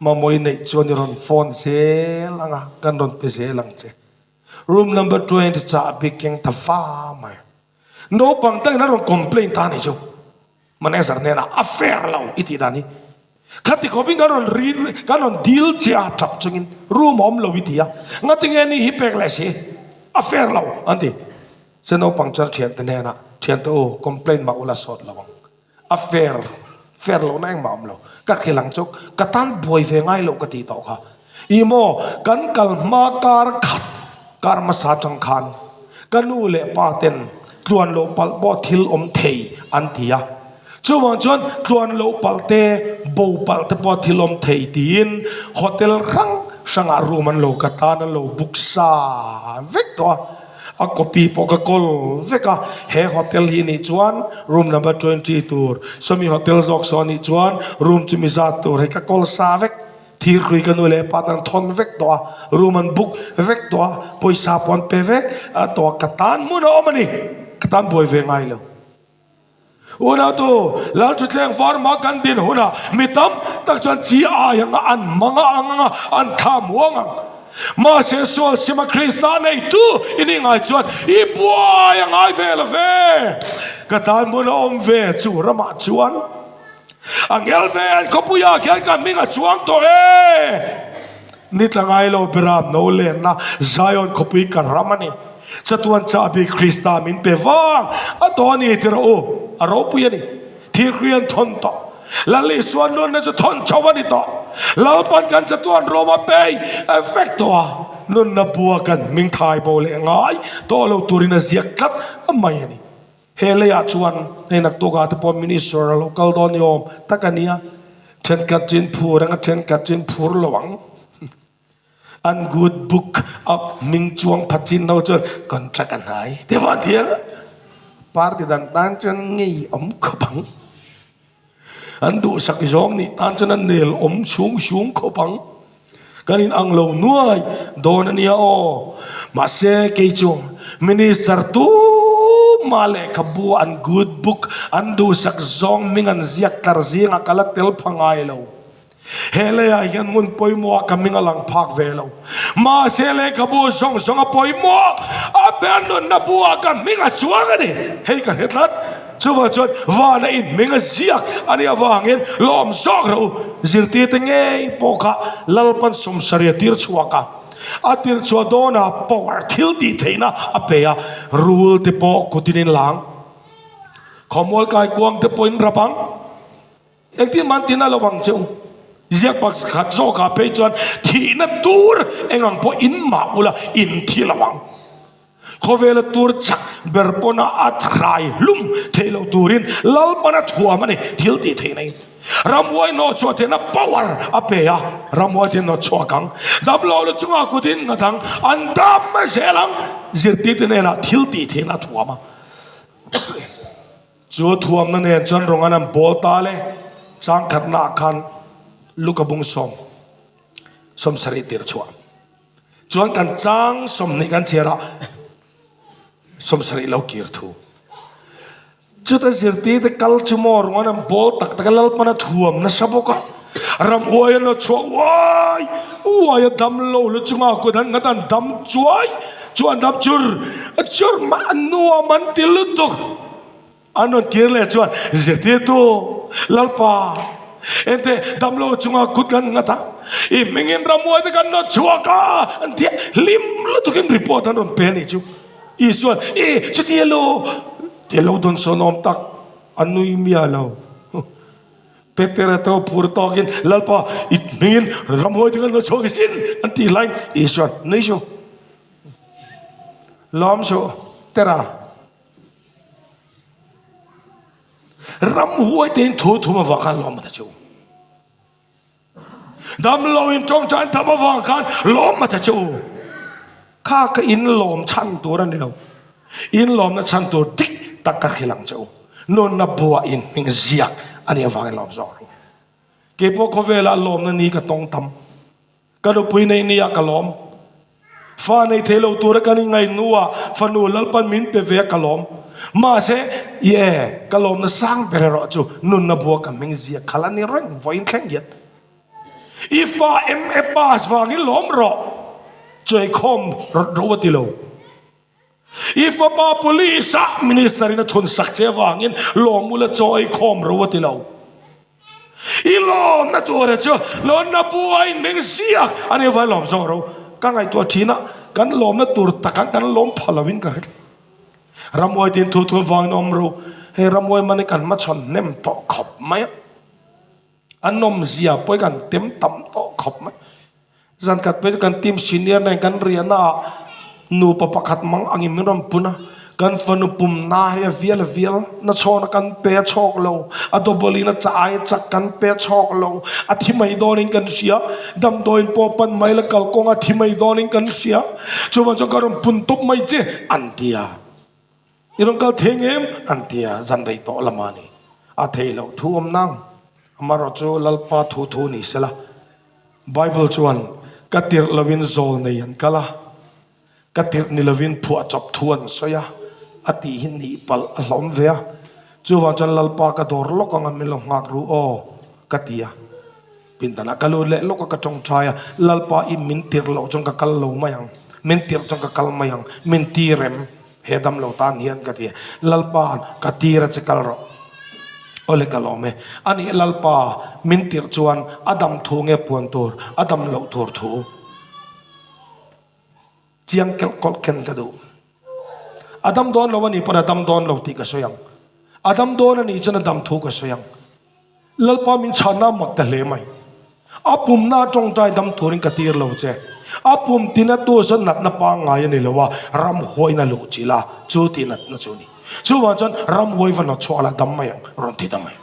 mamawh i neih chuan i rawn phone zel ang a, kan rawn pe zel ang che. Room number 20 chahpi keng ta va mai. Naupang takin a rawn complain ta a nih chu. Manager hnenah a fair lo i tih dan hi. Khati khawpin kan rawn ri kan rawn dil che a tap chungin room a awm lo i ti a. Ngatinge ni hi pek leh si a fair lo an ti. Che naupang chuan thiante hnenah thiante u complain mah ula sawt lo ang. A fair fair lohna engmah a awm lo. Ka hrilh ang chu ka tan buai ve ngai loh ka tih tawh kha. Ih maw kan kal hma kar khat kar hmasa atang khan ka nu leh pa ten tluan loh palh pawh thil awm thei an ti a. Chuvang chuan tluan loh palh te, bo palh te pawh thil awm thei tiin hotel hrang hrangah room an lo ka tan an lo book sa vek tawh a. A copy pawh ka kawl vek a, he hotel hi nih chuan room number 20 tur, sawmi hotel zawk saw nih chuan room chu mi zat tur hei ka kawl sa vek. Thirhrui ka nu leh pa tan thawn vek tawh a, room an book vek tawh a, pawisa pawh an pe vek tawh a, ka tan hmun a awm a ni, ka tan buai ve ngai lo. Unautu, Lalthutthleng Varma kan din hunah mi tam tak chuan chi ai anga an hmang a ang anga an thla muang ang. Mahse sual sima Krista neitu i nih ngai chuan i buai a ngai ve lo ve. Ka tan hmun a awm ve chu ramah chuan a ngel ve an khawpuiah khian ka hming a chuang tawh e. Ni tla ngai lo beram no lenna Zion khawpui ka ram a ni. Chatuan chahbi Krista min pe vang a tawh a ni ti rawh u, a ropui a ni. Thilhri an thawn tawh. Lal Isua nunna chu thawn chho a ni tawh. Lalpan kan chatuan rawm a bei vek tawh a, nunna bua kan hming thai bo leh ngai tawh lo turin a ziak tlat mai a ni. He leiah chuan hei naktukah te pawh minister a lo kal dawn ni awm tak a nia. Thenkhat chu in phur ang a, thenkhat chu in phur lo ang. An good book a hming chuang phat chin ho chuan contract a hnai te pawh an ti ang a, party dan tan chuan ngei awm khawp ang, an duhsak zawng nih tan chuan a nel awm sung sung khawp ang, kan in ang lo nuai dawn a nia aw. Mahse kei chu minister tumah lehkhabu an good book an duhsak zawng hming an ziak tlar zingah ka la tel pha ngai lo. He leiah hian hmun pawimawhah ka hming a lang phak ve lo. Mahse lehkhabu zawng zawng a pawimawh, a ber nunna buah ka hming a chuang a ni. Hei ka hre tlat. Chuvang chuan vana in hming a ziak a nih avangin lawm zawk rawh u. Zirtirte ngei pawh kha Lalpan sawmsaria tir chhuak a, a tir chhuah dawnah power thil tih theihna a pe a, rul te pawh kutin in lang, khawmual kaikuang te pawhin rap ang. Engtin man tin a lo ang che u? Ziak pakhat zawkah phei chuan thihna tur eng ang pawh in mah ula in thi lo ang. Khawvela tur chak ber pawna a thrai hlum theih loh turin Lalpana thuam a ni thil tih theih nei. Ramhuai hnawh chhuah theihna power a pe a, ramhuai te hnawt chhuak ang. Damlo lu chungah kut in nghat ang, an dam mai zel ang. Zirtirte hnenah thil tih theihna a thuam a. Chu thuamna nen chuan rawng an han bawl ta le, chang khatnaah khan Luka bung 70 tir chhuah chuan kan chang 20 kan chhiar a, 70 lo kir thu. Chuta zirtirte kal chu maw rawng an han bawl tak tak a, Lalpana thuam nasa bawk a, ramhuai an lo chhuah uai uai a, damlo lu chunga kut an nghat an dam chuai chu an dam chur chur mah nuam an ti lutuk. An rawn kir leh chuan zirtirtu Lalpa ente damlo chunga kut kan nghat a, i hmingin ramhuai te kan rawn chhuak a an ti a, hlim lutukin report an rawn pe a nih chu. Isuan i chuti elo ti lo dawn sawn awm tak a nui miah lo. Petera te ho phur tawkin Lalpa i hmingin ramhuai te kan rawn chhuak i sin an tih laiin Isuan nui suh lawm suh Tera. Ramhuai tein thu thum avang khan lawm a ta che u. Damlo in tawngtai an tham avang khan lawm a ta che u. Kha ka in lawm chhan tur a ni lo. In lawmna chhan tur dik tak ka hrilh ang che u. Nunna bua in hming ziak a nih avangin lawm zawk rawh u. Keipawh khawvelah lawmna ni ka tawng tam. Ka nupui nei nia ka lawm. Fa nei thei lo tura kan ingaih hnuah fanu Lalpan min pe ve a ka lawm. Mahse, ie, ka lawmna sang ber erawh chu nunna bua ka hming zia khalh a ni reng vawiin thleng hian. I fa MA pass vangin lawm rawh, chuaikhawm rawt ro a ti lo. I fapa police ah minister in a thun sak che avangin lawm ula chaw ei khawm ro a ti lo. I lawmna tura chu lawnna buai in meng ziak a ni avai lawm zawk ro. Ka ngaihtuah thin a, kan lawmna tur takah kan lawm pha lo in ka hre tlat. Ramhuai tin thu thu vangin awm ro, hei ramhuai man hi kan hmachhawn hnem tawh khawp mai a. A nawmzia pawh hi kan tem tam tawh khawp mai. Zan khat phei chu kan team senior nen kan riahna ah nupa pakhat mang angin min rawn pun a, kan fanu pumna hei a vial a vial, na chhawna kan pe a chhawk lo, a double in a chah ai a chak kan pe a chhawk lo, a thi mai dawnin kan hria, damdawiin pawh pan mai la kalkawng a thi mai dawnin kan hria, chuvang chuan ka rawn pun tawp mai che an ti a. I rawn kal thei ngem? An ti a, zan rei tawh lama ni. A thei loh thu awm nang. Amaherawh chu Lalpa thu thu ni sela. Bible chuan, Ka tirh lovin zawl nei an kal a, ka tirh ni lovin phuahchawp thu an sawi a, a tih hi nih palh a hlawm ve a. Chuvang chuan Lalpa ka dawr lawk anga min lo nghak ru aw, ka ti a. Pindanah ka lut leh lawk a ka tawngtai a, Lalpa i min tirh loh chuan ka kal lo mai ang, min tirh chuan ka kal mai ang, min tir em? He dam lo tan hian ka ti a, Lalpa ka tir a che kal rawh. Awle ka lawm e. Anih Lalpa min tirh chuan a dam thu nge puan tur, a dam loh tur thu chiang kelh kawlh ken ka duh. A dam dawn lo a nih pawn a dam dawn lo tih ka sawi ang. A dam dawn a nih chuan a dam thu ka sawi ang. Lalpa min chhanna mak ta hle mai. A pumna tawngtai dam turin ka tir lo che. A pum tina tu chuan natna pangngai a ni lo a, ramhuaina luh chilh a, chu tih natna chu a ni. Chuvang chuan ramhuai va nawt chhuak la dam mai ang, rawn ti ta mai.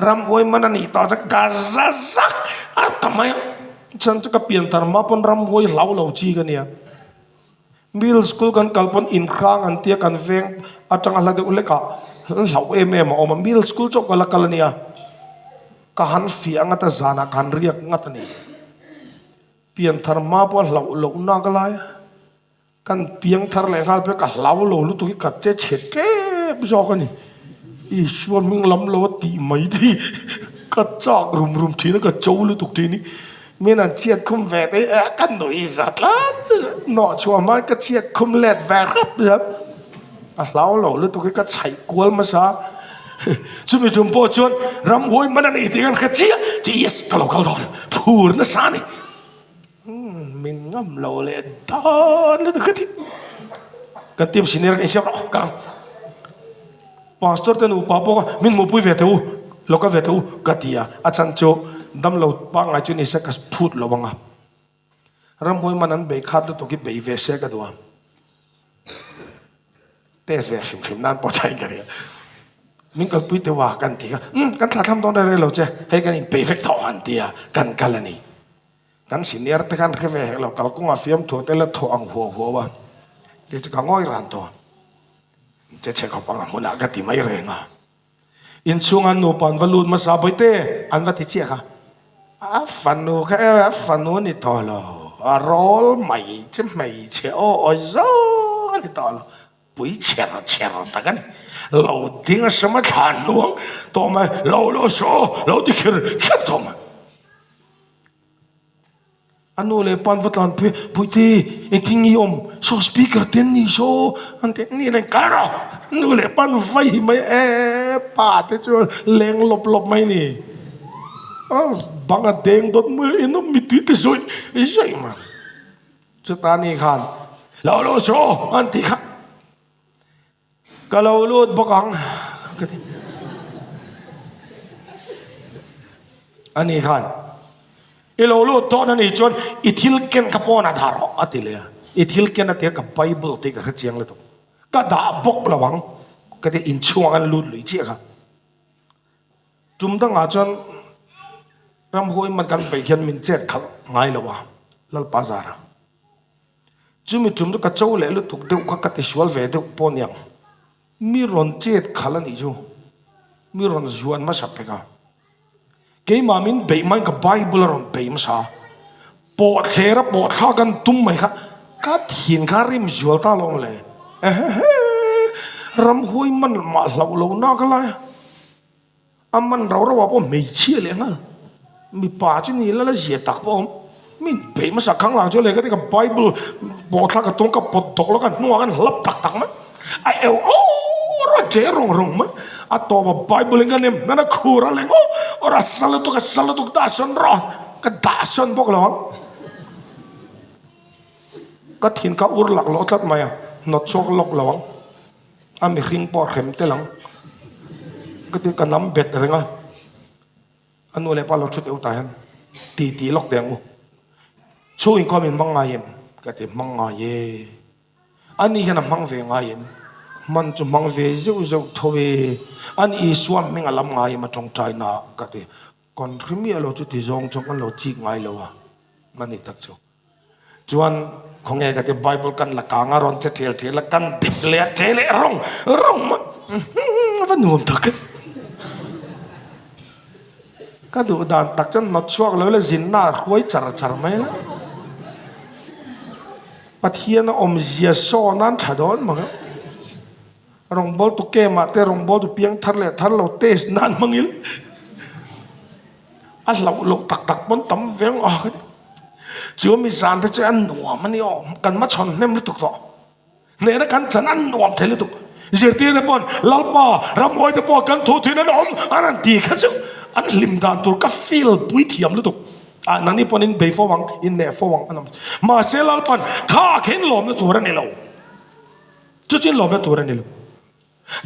Ramhuai man a nih tawh chuan ka za zak a ta mai ang. Chuan chu ka pianthar hma pawn ramhuai hlau lo chi ka nia. Middle school kan kal pawn inhrang an tia kan veng atanga hla deuh hlek ah hlauh em em a awm a, middle school chauh ka la kal ania, ka han fiah ngat a zanah ka han riak ngat a ni. Pianthar hma pawh a hlauh loh nak lai a, kan piangthar leh nghal pawh ka hlau lo lutuk hi ka che chhe tep zawk a ni. Isua hming lam lo a tih mai te hi ka chak rum rum thin a, ka cho lutuk thin hi. Min an chhiat khum ve te hi ka nui za tlat nawh chhuah hma in ka chhiat khum let ve hrep hian a hlau lo lutuk hi ka chhaih kual hmasa chumi tum pawh chuan ramhuai man a ni tih kan hre chiah chu yes ka lo kal dawn phur nasa a ni min ngam lo leh dawn lutuk ka ti kan team senior ka insiam rawh ka ang Pastor te nupa pawh kha min hmuhpui ve teh u, lo kal ve teh u ka ti a, a chhan chu damlo pangngai chu ni se ka phut lo ang a, ramhuai man an bei khat lutuk hi bei ve se ka duh a, test ve hrim hrim nan pawh thain ka ria, min kalpui teh u a kan ti kha, umm kan thlah thlam dawn reng reng lo che, hei kan inpeih vek tawh an ti a, kan kal a ni. Kan senior te khan hre ve hek lo, kalkawngah fiamthu te la thawh ang huau huau a, kei chu ka ngawi ran tawh. Che chhe khawp ang a hmunah ka ti mai reng a. Inchhunga an nupa an va lut hmasa bawihte an va ti chiah kha. A fanu kha e a fanu a ni tawh lo, a rawl mai che hmeichhe aw aw zawng a ni tawh lo, pui chher chher tak a ni. Lo ding a sama thla hnuang tawh mai, lo lo saw lo ti kher kher tawh mai. A nu leh pa an va tlan phei, Puite, engtin nge i awm? Saw speaker te an ni saw an ti, ni reng kal rawh. Nu leh pa an vai hi mai e, pa te chu leng lawp lawp mai ni. Bang a deng dawt mai a, inawm mittui te zawih zawih mai. Chuta ni khan, Lo lo saw an ti kha. Ka lo lut bawk ang ka ti. Ani khan, I lo lut dawn a nih chuan i thil ken kha pawn a dah rawh a ti leh a. I thil ken a tia ka Bible tih ka hre chiang lutuk. Ka dah bawk lo ang ka ti inchhungah khan lut lui chiah kha. Tum dangah chuan ramhuai man kan peih hian min chet khalh ngai lo a, Lalpa zara. Chumi tum chu ka cho leh lutuk deuh kha ka tisual ve deuh pawh niang. Mi rawn chet khalh a nih chu. Mi rawn zuan hmasa pek a. Keimah min beih hmain ka Bible a rawn beih hmasa a. Pawh thler a pawh thlak an tum mai kha ka thin kha rim zual ta alawm le. Ehehe ramhuai man mah hlauh lo nak lai a. A man rau rau ah pawh hmeichhia leh nghal. Mipa chu ni la la zia tak pawh a awm. Mi beih hmasa khang lang chu leh ka ti ka Bible pawh thla ka tum ka pawt tawk lo ka hnungah khan hlap tak tak mai. A eu awr a che rawng rawng mai. A tawp a Bible in ka nem hman a khur a leng aw awr a sa lutuk a sa lutuk dah sawn rawh ka dah sawn bawk lo ang. Ka thin kha ur lak loh tlat mai a hnawt chhuak lawk lo ang. A mihring pawh a hrem tel ang. Ka ti ka nam bet reng a. A nu leh pa lo thut eu tah hian ti ti lawk teh ang u. Chhung inkhawm in hmang ngai em? Ka ti hmang ngai e. A ni hian a hmang ve ngai em? Hman chu hmang ve zeuh zeuh tho e. A ni Isua hming a lam ngai em a tawngtai na ka ti. Kan hre miah lo chu ti zawng chuan kan lo chik ngai lo a. A ni tak chu. Chuan khawnge ka ti Bible kan la kang a rawn che ṭial ṭial a kan dip leh a ṭe leh rawng rawng mai a va nuam tak e. Ka duh dan tak chuan hnawt chhuak lo ila zinna a hruai char char mai la. Pathian a awmzia saw nan ṭha dawn mang e. Rawngbawltu camp ah te rawngbawltu piang thar leh thar lo test nan hmang ila. A hlauh loh tak tak pawn tam veng a ka ti. Chu mi zan te chu an nuam a ni aw, kan hmachhawn hnem lutuk tawh. Hnehna kan chan an nuam thei lutuk. Zirtirte pawn Lalpa ramhuai te pawh kan thu thin an awm an han ti kha chu an hlim dan tur ka feel pui thiam lutuk. Ah nangni pawn in bei fo ang, in neh fo ang an awm. Mahse Lalpan kha a khen lawmna tur a ni lo. Chu chu in lawmna tur a ni lo.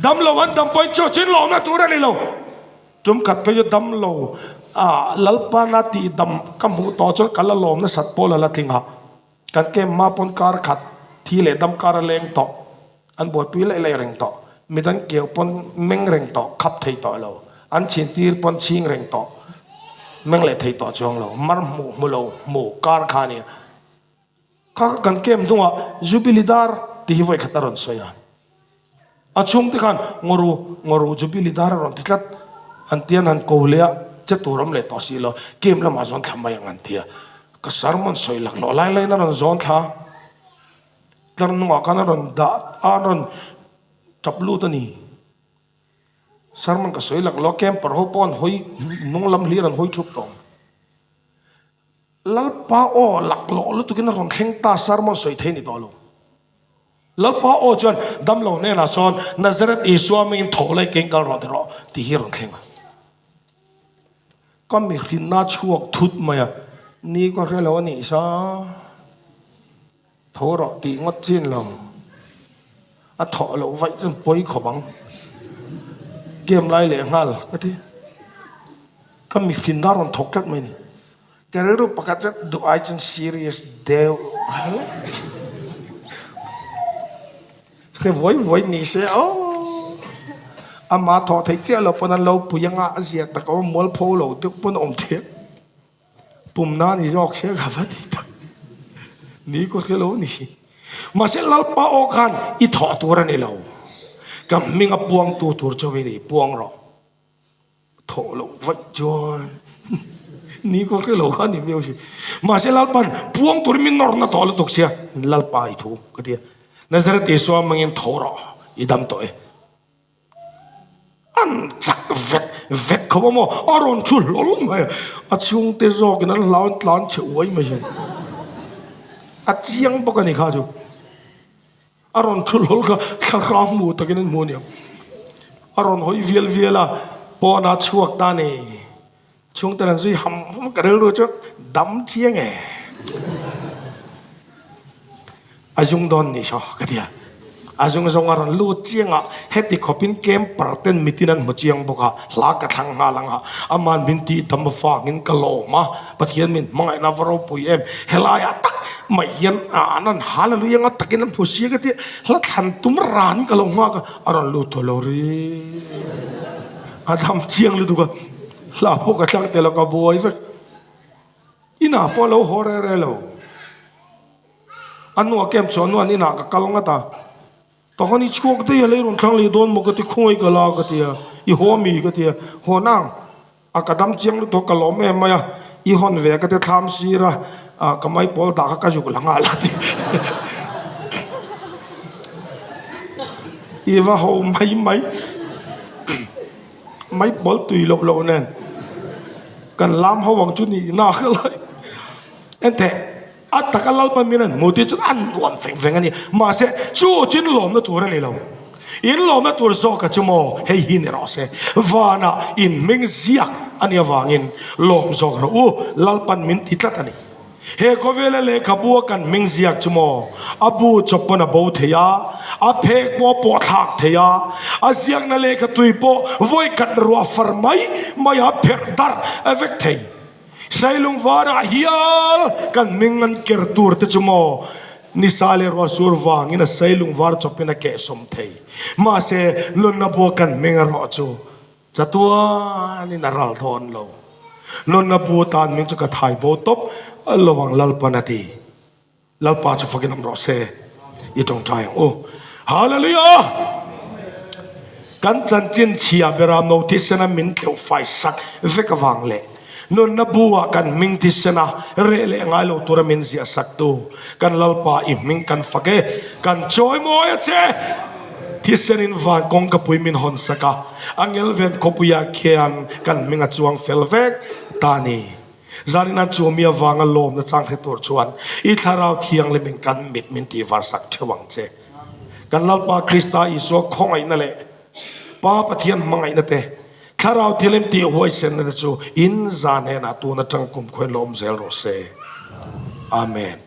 Damlo an dam pawhin chu chin lawmna tur a ni lo. Tum khat phei chu damlo ah Lalpana tih dam ka hmuh tawh chuan ka la lawm nasat pawl a la tling a. Kan kem hma pawn kar khat thi leh dam kar a leng tawh. An buaipui laih laih reng tawh. Midang keu pawn meng reng tawh, khap thei tawh lo. An chhin tir pawn chhing reng tawh, meng leh thei tawh chuang lo. Mar hmuh hmu lo hmu kar kha a nia. Kha kha kan camp hnungah Jubilee dar tih hi vawi khat a rawn sawi a. A chhungte khan Ngawru, Ngawru Jubilee dar a rawn ti tlat. An ti an han ko leh a, che tur awm leh tawh si lo, camp lamah zawn thla mai ang an ti a. Ka sermon sawi lak loh lai laiin a rawn zawn thla a. Tlar hnungah khan a rawn dah a, a rawn tap lut a ni. Sermon ka sawi lak loh a, camper ho pawh an hawi hnung lam hlir an hawi thup tawh. Lalpa aw laklawh lutukin a rawn thleng ta sermon sawi thei ni tawh lo. Lalpa aw chuan damlo hnenah sawn Nazareth Isua hmingin tho lai keng kal rawh ti rawh tih hi a rawn thleng a. Ka mihrinna chhuak thut mai a, ni ka hre lo a nih sa. Tho rawh tih ngawt chin lo. A thawh loh vaih chuan pawi khawp ang. Game lai leh nghal ka ti. Ka mihrinna rawn thawk tlat mai ni. Ka rilru pakhat zet duh ai chuan serious deuh. Hre vuai vuai ni se aw. Ama thawh theih chiah lo pawn an lo pui anga a zia tak awm mualpho lo deuh pawn a awm thei. Pumna ni zawk se ka va ti tak. Ni ka hre lo ni. Mahse Lalpa aw khan i thawh tur a ni lo. Ka hming a puangtu tur chu i ni puang rawh. Thawh loh vaih chuan ni ka hre lo kha ni miau si. Mahse Lalpan puang turin min nawrna tawh lutuk sia Lalpa i thu ka ti a. Nazareth Isua hmangin tho rawh i dam tawh e. An chak vet vet khawp a maw? A rawn thu hlawl mai a, a chhungte zawkin an hlau an tlan chhe uai mai hian a chiang bawk a ni kha chu. A rawn thu hlawl kha thla hrang hmu takin an hmu a niang. A rawn hawi vial vial a, pawnah chhuak ta ni. Chhungte an zui ham ham ka rilru chuan dam chiang e. A zung dawn ni saw ka ti a. A zung zawng a rawn lut chiang a, heti khawpin camper ten mitin an hmu chiang bawk a, hla ka thlang nghal ang a, aman min tih dam avangin ka lawm a, Pathian min hmangaihna va ropui em, helaiah tak mai hian an rawn hallelujah anga takin an hmu sia ka ti a, hla thlan tum ran ka lo nghak a, a rawn lut tawh lo ri. A dam chiang lutuk a, hla pawh ka thlang tel a ka buai vek. Inah pawh a lo haw reh reh lo. A hnua camp chhuah hnuah inah ka kal ngat a, Pakhat i chhuak daih a lei rawn thlang leh dawn maw ka ti khawngaih ka la ka ti a, i haw mi ka ti a, haw nang a ka dam chiang lutuk ka lawm em mai a, i hawn ve ka ti thlam sir a, ah ka maipawl dah kha ka zuk la nghal a ti. I va ho mai mai maipawl tui loh loh nen kan lam ho ang chu nih na ka lai. Enteh a taka Lalpa min an hmu tih chuan an nuam veng veng a ni. Mahse chu chu in lawmna tur a ni lo. In lawmna tur zawka chu maw hei hi ni rawh se. Vanah in hming ziak a nih avangin lawm zawk rawh u, Lalpan min ti tlat a ni. He khawvela lehkhabu a kan hming ziak chu maw a bu chawp pawn a bo thei a, a phek pawh a pawh thlak thei a, a ziakna lehkha tui pawh vawi khat ruah far mai mai a pherh darh vek thei. Sailung varah hial kan hming an ker tur te chu maw nisa leh ruah sur vangin a sailung var chawpin a kehsawm thei. Mahse nunna bua kan hming erawh chu Chatuanin a ral dawn lo. Nunna bu tan hming chu ka thai bo tawp lo ang Lalpan a ti. Lalpa chu fakin awm rawh se. I tawngtai ang u. Hallelujah! Kan chanchin chhia beram no thisena min tleuh fai sak vek avang leh nunna bu ah kan hming thisena reh leh ngai lo tura min ziah sak tu kan Lalpa i hming kan fak e. Kan chawimawi a che! Thisenin van kawngkapui min hawn sak a, a ngelven khawpuiah khian kan hming a chuang fel vek. Ta ni. Zanin an chu mi avanga lawmna chang hre tur chuan i Thlarau Thianghlimin kan mit min tihvar sak theuh ang che. Kan Lalpa Krista Isua khawngaihna leh Pa Pathian hmangaihna te, Thlarau Thianghlim tih huaisenna te chu in zan hnenah tun atang kumkhuain lawm zel rawh se. Amen.